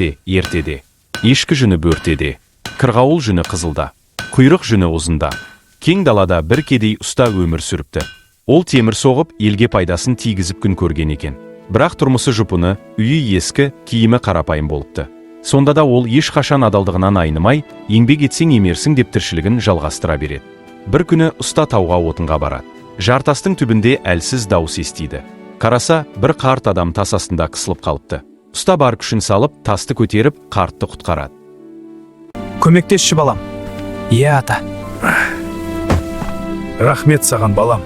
Ерте, ертеде. Ешкі жүні бөртеде, қырғауыл жүні қызылда, құйрық жүні ұзында. Кең далада бір кедей ұста өмір сүріпті. Ол темір соғып, елге пайдасын тигізіп күн көрген екен. Бірақ тұрмысы жұпыны, үйі ескі, киімі қарапайым болыпты. Сонда да ол ешқашан адалдығынан айнымай, еңбек етсең емерсің деп тіршілігін жалғастыра береді. Бір күні ұста тауға отынға барады. Жартастың түбінде әлсіз дауыс естиді. Қараса, бір қарт адам тас астында қысылып қалыпты. Ұста бар күшін салып, тасты көтеріп, қартты құтқарады. Көмектесші, балам. Иә, ата. Рахмет саған, балам.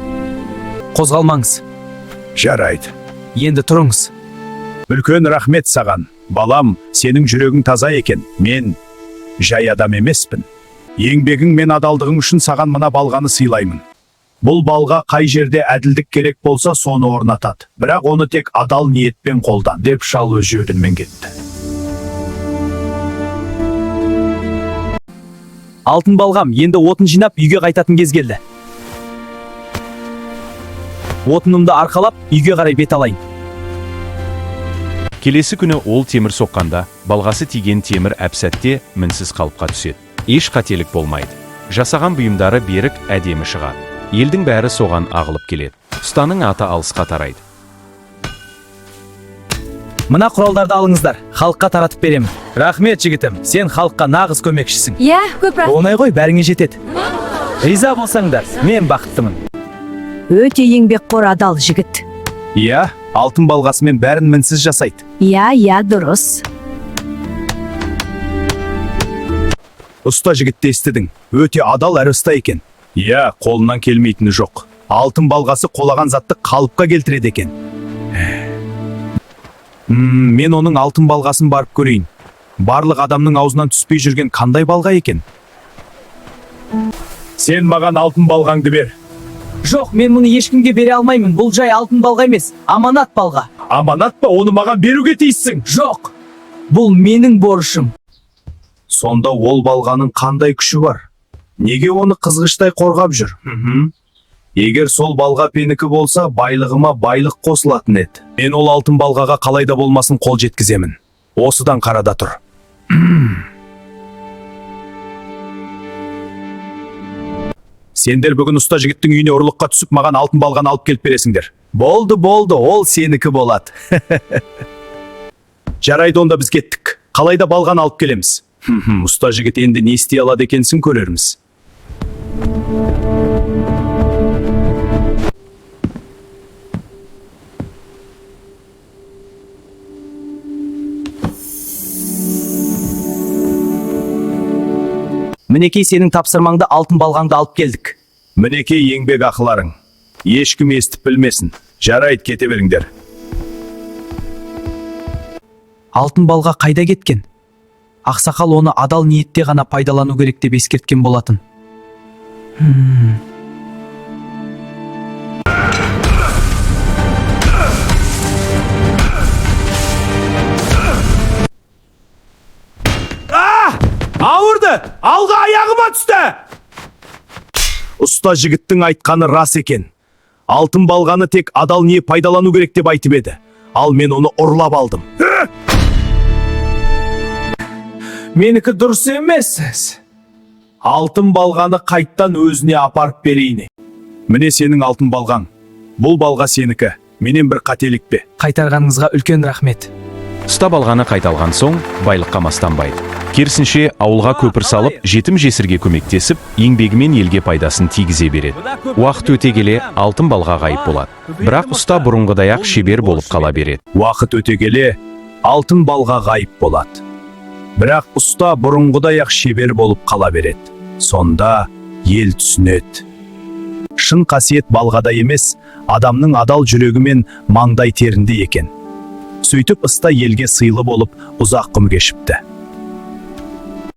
Қозғалмаңыз. Жарайды. Енді тұрыңыз. Үлкен рахмет саған. Балам, сенің жүрегің таза екен. Мен жай адам емеспін. Еңбегің мен адалдығың үшін саған мына балғаны сыйлаймын. Бұл балға қай жерде әділдік керек болса, соны орнатады. Бірақ оны тек адал ниетпен қолдан, деп шал өз жөнімен кетті. Алтын балғам, енді отын жинап үйге қайтатын кез келді. Отынымды арқалап үйге қарай бет алайын. Келесі күні ол темір соққанда, балғасы тиген темір әп-сәтте мінсіз қалыпқа түседі. Еш қателік болмайды. Жасаған бұйымдары берік, әдемі шығады. Елдің бәрі соған ағылып келеді. Ұстаның аты алысқа тарайды. Мына құралдарды алыңыздар, халыққа таратып беремін. Рахмет, жігітім, сен халыққа нағыз көмекшісің. Иә, көп рахмет. Оңай ғой, бәріңе жетеді. Риза болсаңдар, мен бақыттымын. Өте еңбекқор, адал жігіт. Иә, алтын балғасымен бәрін мінсіз жасайды. Иә, иә, дұрыс. Ұста жігітті естідің. Өте адал әрі ұста екен. Иә, қолынан келмейтіні жоқ. Алтын балғасы қолаған затты қалыпқа келтіреді екен. Мен оның алтын балғасын барып көрейін. Барлық адамның аузынан түспей жүрген қандай балға екен? Сен маған алтын балғаңды бер. Жоқ, мен мұны ешкімге бере алмаймын. Бұл жай алтын балға емес, аманат балға. Аманат па? Оны маған беруге тиіссің. Жоқ, бұл менің борышым. Сонда ол балғаның қандай күші бар? Неге оны қызғыштай қорғап жүр? Мхм. Егер сол балға пенікі болса, байлығыма байлық қосылатын еді. Мен ол алтын балғаға қалай да болмасын қол жеткіземін. Осыдан қарада тұр. Сендер бүгін ұста жігіттің үйіне ұрлыққа түсіп, маған алтын балғаны алып келіп бересіңдер. Болды, болды, ол сенікі болады. Жарайды, онда біз кеттік. Қалай да балғаны алып келеміз. Хм, ұста жігіт енді не істей алады екенсің, көрерміз. Мінекей, сенің тапсырмаңды, алтын балғаңды алып келдік. Мінекей еңбек ақыларың. Ешкім естіп білмесін. Жарайды, кете беріңдер. Алтын балға қайда кеткен? Ақсақал оны адал ниетте ғана пайдалану керек деп ескерткен болатын. Ауырды! Алға аяғыма түсті! Ұста жігіттің айтқаны рас екен. Алтын балғаны тек адал не пайдалану керек деп айтып еді. Ал мен оны ұрлап алдым. Менікі дұрыс емес. Алтын балғаны қайттан өзіне апарып берейін. Міне сенің алтын балғаң. Бұл балға сенікі. Менен бір қателік пе? Қайтарғаныңызға үлкен рахмет. Ұста балғаны қайта алған соң, байлыққа мастанбайды. Керісінше, ауылға көпір салып, жетім жесірге көмектесіп, еңбегімен елге пайдасын тигізе береді. Уақыт өте келе алтын балға ғайып болады. Бірақ ұста бұрынғыдай-ақ шебер болып қала береді. Уақыт өте келе алтын балға ғайып болады. Бірақ ұста бұрынғыдай-ақ шебер болып қала береді. Сонда ел түсінеді. Шын қасиет балғада емес, адамның адал жүрегі мен маңдай терінде екен. Сөйтіп ұста елге сыйлы болып ұзақ ғұмыр кешіпті.